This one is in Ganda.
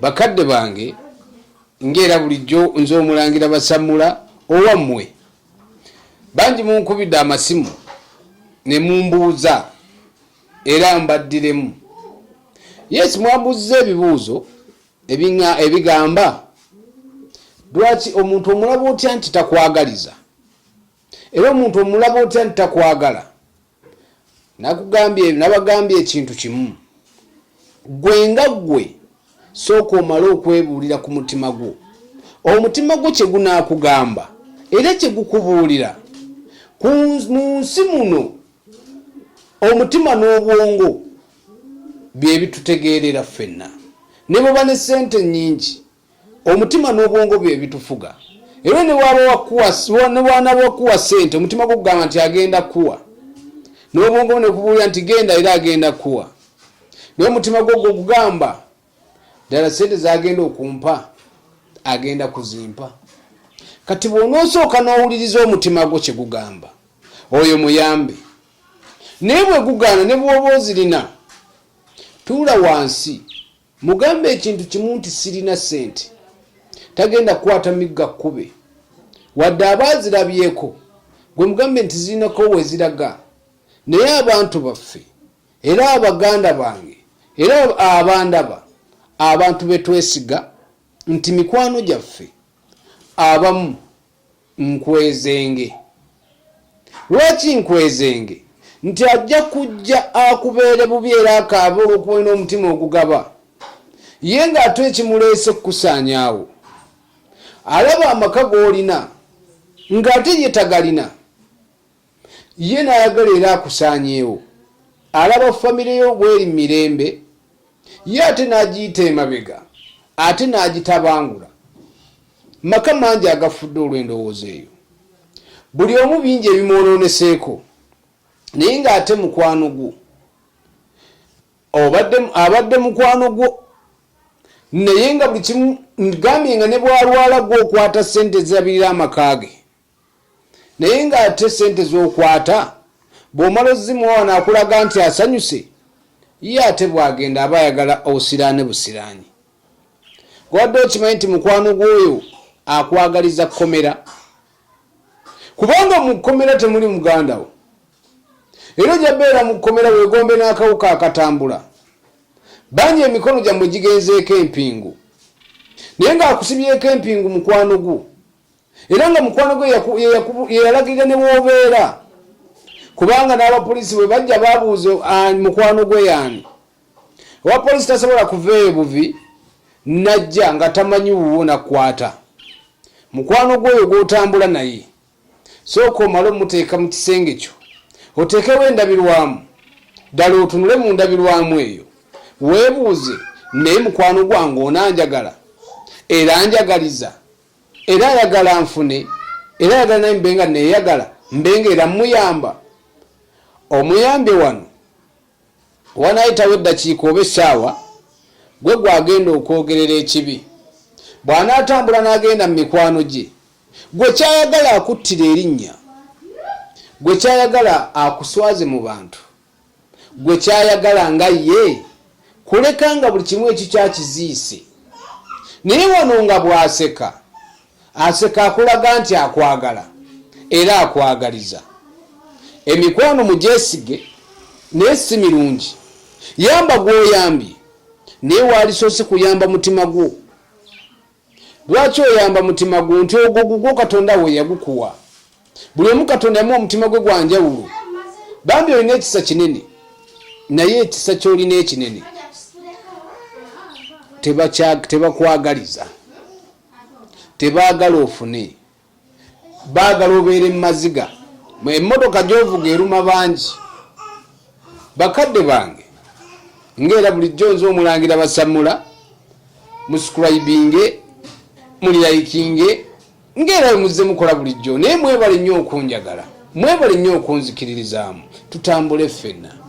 Bakadde bange, ng'era bulijjo nze Omulangira Basammula owammwe. Bangi munkubidde amasimu ne mumbuuza era mbaddiremu. Yes, mwambuuzizza ebibuuzo ebigamba lwaki omuntu omulaba otya nti takwagaliza, era omuntu omulaba otya nti takwagala. Nakugambye, nabagambye ekintu kimu: gwe nga ggwe sooka omale okwebuulira ku mutima gwo. Omutima gwo kye gunaakugamba era kye gukubuulira mu nsi muno, omutima n'obwongo bye bitutegeerera ffenna. Ne bw'oba ne ssente nnyingi, omutima n'obwongo bye bitufuga. Era ne bw'anaaba wakuwa ssente, omutima gwo gugamba nti agenda kuwa, n'obwongo ne kubuulira nti genda, era agenda kuwa. Naye omutima gwo gwo gugamba, ddala ssente zagenda okumpa agenda kuzimpa? Kati bw'onoosooka n'owuliriza omutima gwo kye gugamba, oyo muyambe. Naye bwe gugaana, ne bw'oba ozirina, tuula wansi mugambe ekintu kimu nti sirina ssente. Tagenda kukwata migga kkube wadde aba azirabyeko. Gwe mugambe nti zirinako weziraga. Naye abantu baffe, era abaganda bange, era abandaba, abantu betwesiga nti mikwano gyaffe, abamu nkwezenge. Lwaki nkwezenge? Nti ajja kujja akubeere bubi era akaabe olw'okuba olina omutima ogugaba, ye ng'ate ekimuleese kukusaanyaawo. Alaba amaka g'olina ng'ate ye tagalina, ye n'ayagala era akusaanyeewo. Alaba famire yo bweri mirembe, ye ate n'agiyita emabega ate n'agitabangula. Maka mangi agafudde olw'endowooza eyo. Buli omu bingi ebimwonooneseeko, naye ng'ate mukwano gwo abadde mukwano gwo, naye nga buli kimu gambye nga ne bw'alwala gwe okwata ssente ezirabirira amaka ge, naye ng'ate ssente z'okwata bw'omala ozimuwa wano akulaga nti asanyuse, ye ate bw'agenda aba ayagala osiraane busiraanyi. Gwadde okimanyi nti mukwano gw'oyo akwagaliza kkomera, kubanga mu kkomera temuli muganda wo, era ojja beera mu kkomera weegombe n'akawuka akatambula. Bangi emikono gyammwe gigenzeeko empingu, naye ng'akusibyeko empingu mukwano gwo, era nga mukwano gwe yeyalagirira ne woobeera, kubanga n'abapoliisi bwe bajja babuuza mukwano gwe yaani. Owa poliisi tasobola kuva eyo buvi najja nga tamanyi wuwo nakwata mukwano gwoyo gwotambula naye. Sooka omale omuteeka mu kisenge kyo, oteekewo endabirwamu, ddala otunule mu ndabirwamu eyo weebuuze, naye mukwano gwange onanjagala era anjagaliza, era ayagala nfune, era ayagala naye mbe nga neeyagala, mbe nga era muyamba? Omuyambye wano, wanaayitawo eddakiika oba essaawa, gwe gwagenda okwogerera ekibi. Bw'anaatambula n'agenda mu mikwano gye, gwe kyayagala akuttira erinnya, gwe kyayagala akuswaze mu bantu, gwe kyayagala nga ye kuleka nga buli kimu ekikyo akiziise. Naye wano nga bw'aseka aseka akulaga nti akwagala era akwagaliza. Emikwano mugyesige, naye si mirungi. Yamba gw'oyambye, naye waalisoose kuyamba mutima gwo. Lwaki oyamba mutima gwo? Nti ogwo gugwo, Katonda we yagukuwa. Buli omu Katonda yamuwa omutima gwe gwa njawulo. Bambi olina ekisa kinene, naye ekisa ky'olina ekinene tebakwagaliza, tebaagala ofune, baagala obeere mu maziga. Emmotoka gy'ovuga eruma bangi. Bakadde bange, ng'era bulijjo nze Omulangira Basammula, musubscribinge, mulirayikinge, ng'era bwe muzze mukola bulijjo. Naye mwebale nnyo okunjagala, mwebale nnyo okunzikiririzaamu. Tutambule ffenna.